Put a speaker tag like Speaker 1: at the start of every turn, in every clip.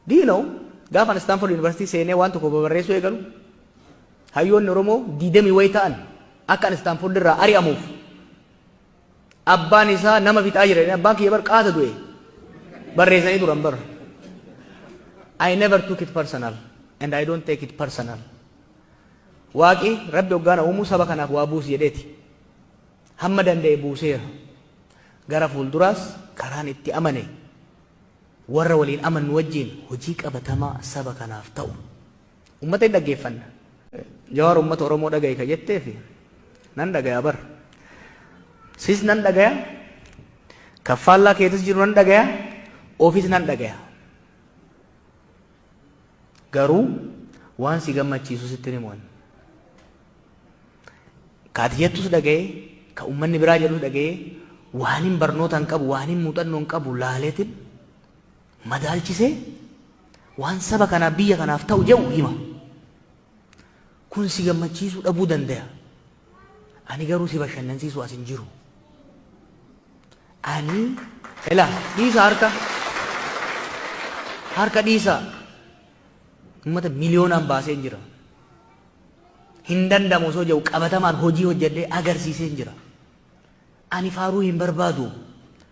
Speaker 1: Do you know, gaafa ani Stanford University seenee waan tokko babarreessuu eegalu, hayyoonni Oromoo diidamii wayi ta'an akka ani Stanford irraa ari'amuuf abbaan isaa nama fixaa jira jedhanii abbaan kiyya bar qaata du'e barreessanii turan bar. I never took it personal and I don't take it personal. Waaqi Rabbi hoggaana uumuu saba kanaaf waa buusi jedheeti. Hamma danda'e buuseera. Gara fuulduraas karaan itti amane warra waliin amannu wajjiin hojii qabatamaa saba kanaaf ta'u ummata hin dhaggeeffanna. Jawaar ummata Oromoo dhaga'i ka jetteefi nan dhagaya bar. Sis nan dhagaya, kan faallaa keetis jiru nan dhagaya, ofis nan dhagaya. Garuu waan si gammachiisu sitti hin himu ani. Ka ati jettus dhaga'ee, ka ummanni biraa jedhus dhaga'ee, waanin barnoota hin qabu, waanin muuxannoo hin qabu laaleetin madaalchisee waan saba kanaaf biyya kanaaf ta'u jedhu hima. Kun si gammachiisuu dhabuu dandaya. Ani garuu si bashannansiisuu as hin jiru. Ani ilaa dhiisa harka harka dhiisa ummata miliyoonaan baasee jira. Hin danda'amu osoo jedhu qabatamaan hojii hojjedhee agarsiiseen jira. Ani faaruu hin barbaadu.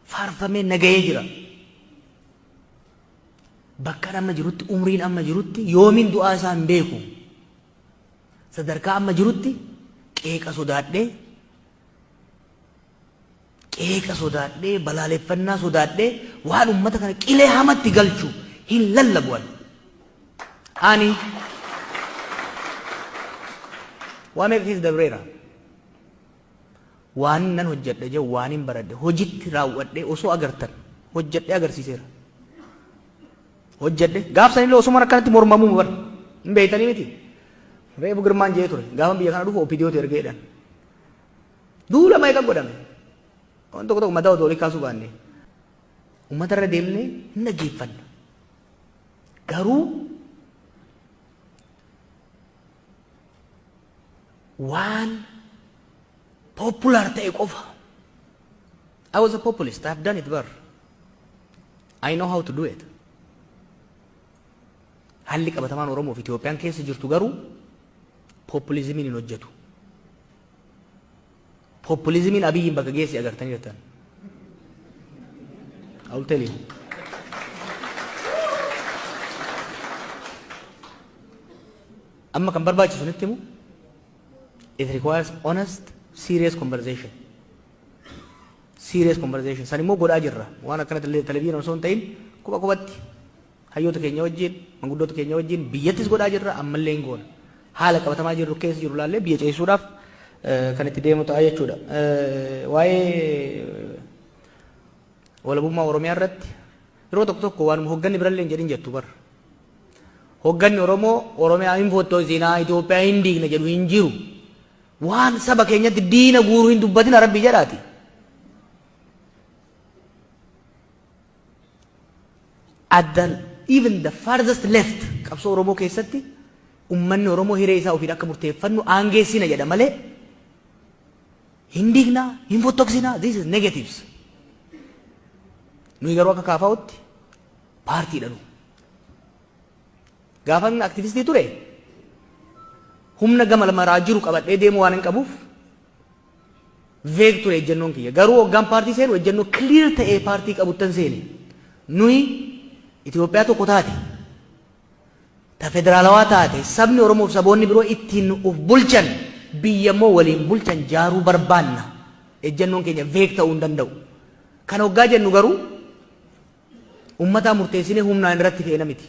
Speaker 1: Faarfamee nagahee jira. Bakkan amma jirutti, umriin amma jirutti yoomiin du'aa isaa hin beeku. Sadarkaa amma jirutti qeeqa sodaadhee qeeqa sodaadhee balaaleffannaa sodaadhee waan ummata kana qilee hamatti galchu hin lallabu ani. Ani waa meeqa keessa dabreera. Waan nan hojjedha jedhu waan hin baradhe hojitti raawwadhee osoo agartan hojjedhee agarsiiseera. Hojjedhe gaaf sanillee osuma akkanatti mormamuu bar hin beektanii miti. Reefu Girmaan jee ture gaafa biyya kana dhufu OPDOtu ergee jedhan. Duula meeqa godhame. Waan tokko tokko mataa otoo olii kaasuu baanne. Uummata irra deemnee hin dhaggeeffanna. Garuu waan popular ta'e qofa. I was a populist. I have done it bar. I know how to do it. Haalli qabatamaan Oromoo fi Itoophiyaan keessa jirtu garuu populizimiin hin hojjetu. Populizimiin Abiyyiin bakka geessi agartanii jirtan. I will tell you. Amma kan barbaachisu nitti himu, it requires honest, serious conversation. Serious conversation. San immoo godhaa jirra. Waan akkana televizyiina osoo hin ta'in quba qubatti hayyoota keenya wajjin, manguddoota keenya wajjin biyyattis godhaa jirra, ammallee hin goona. Haala qabatamaa jirru keessa jiru laallee biyya ceesisuudhaaf kan itti deemu ta'a jechuudha. Waa'ee walabummaa Oromiyaa irratti yeroo tokko tokko waanuma hogganni birallee hin jedhin jettu bara. Hogganni Oromoo Oromiyaa hin fottoosinaa Itoophiyaa hin diigna jedhu hin jiru. Waan saba keenyatti diina guuruu hin dubbatina rabbi jedhaati. At the even the farthest left qabsoo Oromoo keessatti ummanni Oromoo hiree isaa ofiin akka murteeffannu aangeessina jedha malee hin diignaa, hin fottoksinaa, this is negatives. Nuyi garuu akka kaafaa'utti paartiidha nu. Gaafa inni aktivistii ture humna gama maraa jiru qabadhee deemuu waan hin qabuuf vague ture ejjennoon kiyya. Garuu hoggaan paartii seenu ejjennoo clear ta'ee paartii qabuttan seene. Nuyi Itoophiyaa tokko taate, ta federaalawaa taate, sabni Oromoo fi saboonni biroo ittiin of bulchan, biyya immoo waliin bulchan jaaruu barbaanna. Ejjennoon keenya vague ta'uu hin danda'u. Kana hoggaa jennu garuu ummataa murteessinee humnaan irratti feena miti.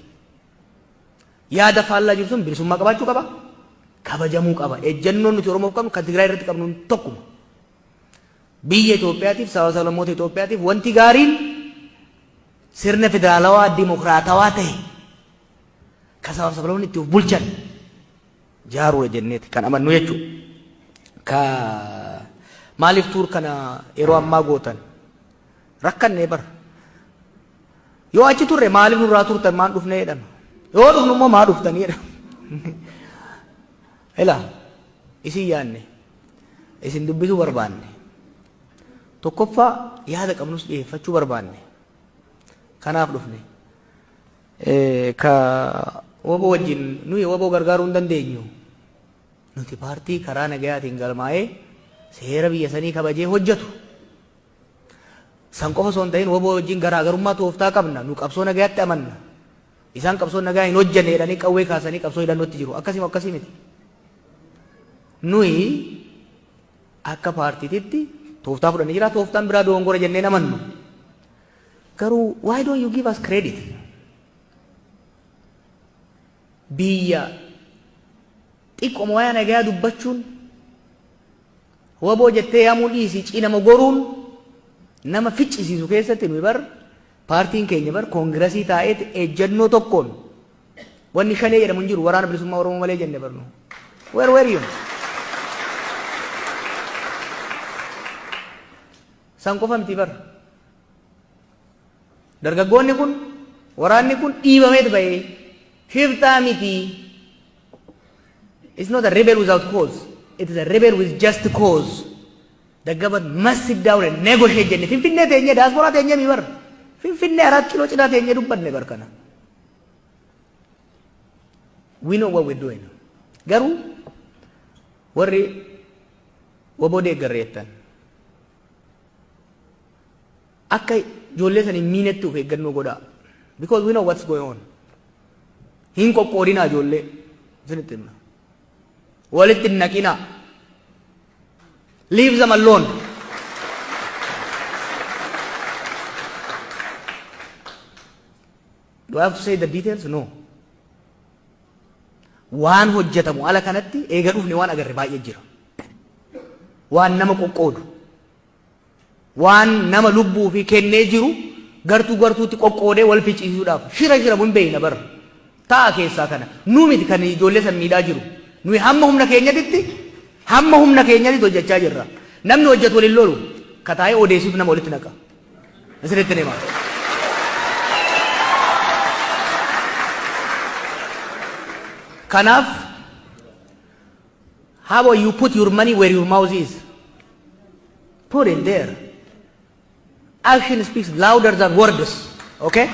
Speaker 1: Yaada faallaa jiru sun bilisummaa qabaachuu qaba. Kabajamuu qaba. Ejjennoon nuti Oromoof qabnu kan Tigraay irratti qabnu tokkuma. Biyya Itoophiyaatiif saba sablammoota Itoophiyaatiif wanti gaariin sirna federaalawaa dimokiraatawaa ta'e kan saba sablammoonni itti of bulchan jaaruudha jenneeti kan amannu jechuudha. Ka maaliif tuur kana yeroo ammaa gootan rakkannee bara. Yoo achi turre maaliif nurraa turtan maan dhufnee jedhama. Yoo dhufnu immoo maa dhuftanii jedhama. Ilaa isin yaanne isin dubbisuu barbaanne tokkoffaa yaada qabnus dhiyeeffachuu barbaanne kanaaf dhufne. Ka wbo wajjin nuyi wbo gargaaruu hin dandeenyu. Nuti paartii karaa nagayaatiin galmaa'ee seera biyya sanii kabajee hojjatu. San qofa osoo hin ta'in wbo wajjin garaagarummaa tooftaa qabna. Nu qabsoo nagayaatti amanna. Isaan qabsoo nagayaa hin hojjanne jedhanii qawwee kaasanii qabsoo hidhannootti jiru. Akkasii moo akkasii miti? Nuyi akka paartiititti tooftaa fudhannee jira. Tooftaan biraa dogongora jennee hin amannu. Garuu why don't you give us credit? Biyya xiqqoma waa'ee nagayaa dubbachuun waboo jettee yaamuu dhiisii cinama goruun nama ficcisiisu keessatti nuyi bar paartiin keenya bar koongirasii taa'eeti ejjennoo tokkoon wanni shanee jedhamu hin jiru waraana bilisummaa Oromoo malee jenne barnu. Where were you? San qofa miti bar. Dargaggoonni kun, waraanni kun dhiibameet ba'e. Shiftaa miti. It's not a rebel without cause. It is a rebel with just cause. The government must sit down and negotiate jenne. Finfinnee teenyee daasporaa teenyee mi bar. Finfinnee Araat Kiloo cinaa teenyee dubbanne bar kana. We know what we're doing. Garuu warri waboo deeggarre jettan akka ijoollee san hin miinetti of eeggannoo godhaa. Because we know what's going on. Hin qoqqoodinaa ijoollee. Isinitti himna. Walitti hin naqinaa. Leave them alone. Do I have to say the details? No. Waan hojjetamu ala kanatti eega dhufne waan agarre baay'ee jira. Waan nama qoqqoodu. Waan nama lubbuu fi kennee jiru gartuu gartuutti qoqqoodee wal ficcisiisuudhaaf shira shiramu hin beekna bara. Ta'a keessaa kana. Nu miti kan ijoollee san miidhaa jiru. Nuyi hamma humna keenyatitti hamma humna keenyatitti hojjechaa jirra. Namni hojjetu waliin lolu ka taa'ee odeessuuf nama walitti naqa. Isinitti hima. Kanaaf how about you put your money where your mouth is? Put it there. Action speaks louder than words. Okay?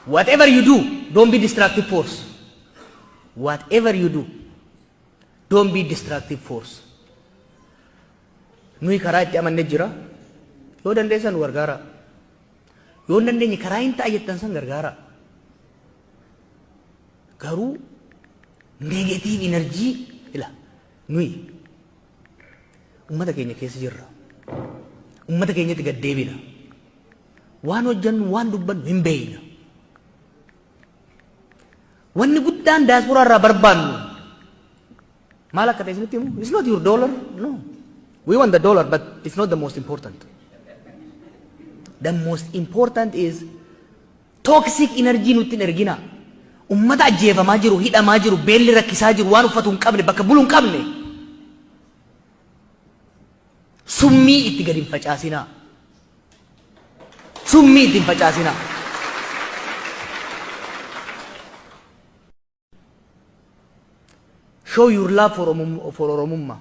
Speaker 1: Whatever you do, don't be destructive force. Whatever you do, don't be destructive force. Nuyi karaa itti amanne jira. Yoo dandeessan nu gargaara. Yoo hin dandeenye karaa hin ta'a jettan san gargaara. Garuu negative energy ila nuyi ummata keenya keessa jirra. Ummata keenyatti gad deebina. Waan hojjannu waan dubbannu hin beeyna. Wanni guddaan daasporaa irraa barbaannu maal akka ta'e isinitti himu? It's not your dollar. No. We want the dollar, but it's not the most important. The most important is toxic energy nutti hin ergina. Ummata ajjeefamaa jiru, hidhamaa jiru, beelli rakkisaa jiru, waan uffatu hin qabne, bakka bulu hin qabne. Summii itti gadi hin facaasinaa. Summii itti hin facaasinaa. Show your love for Oromummaa.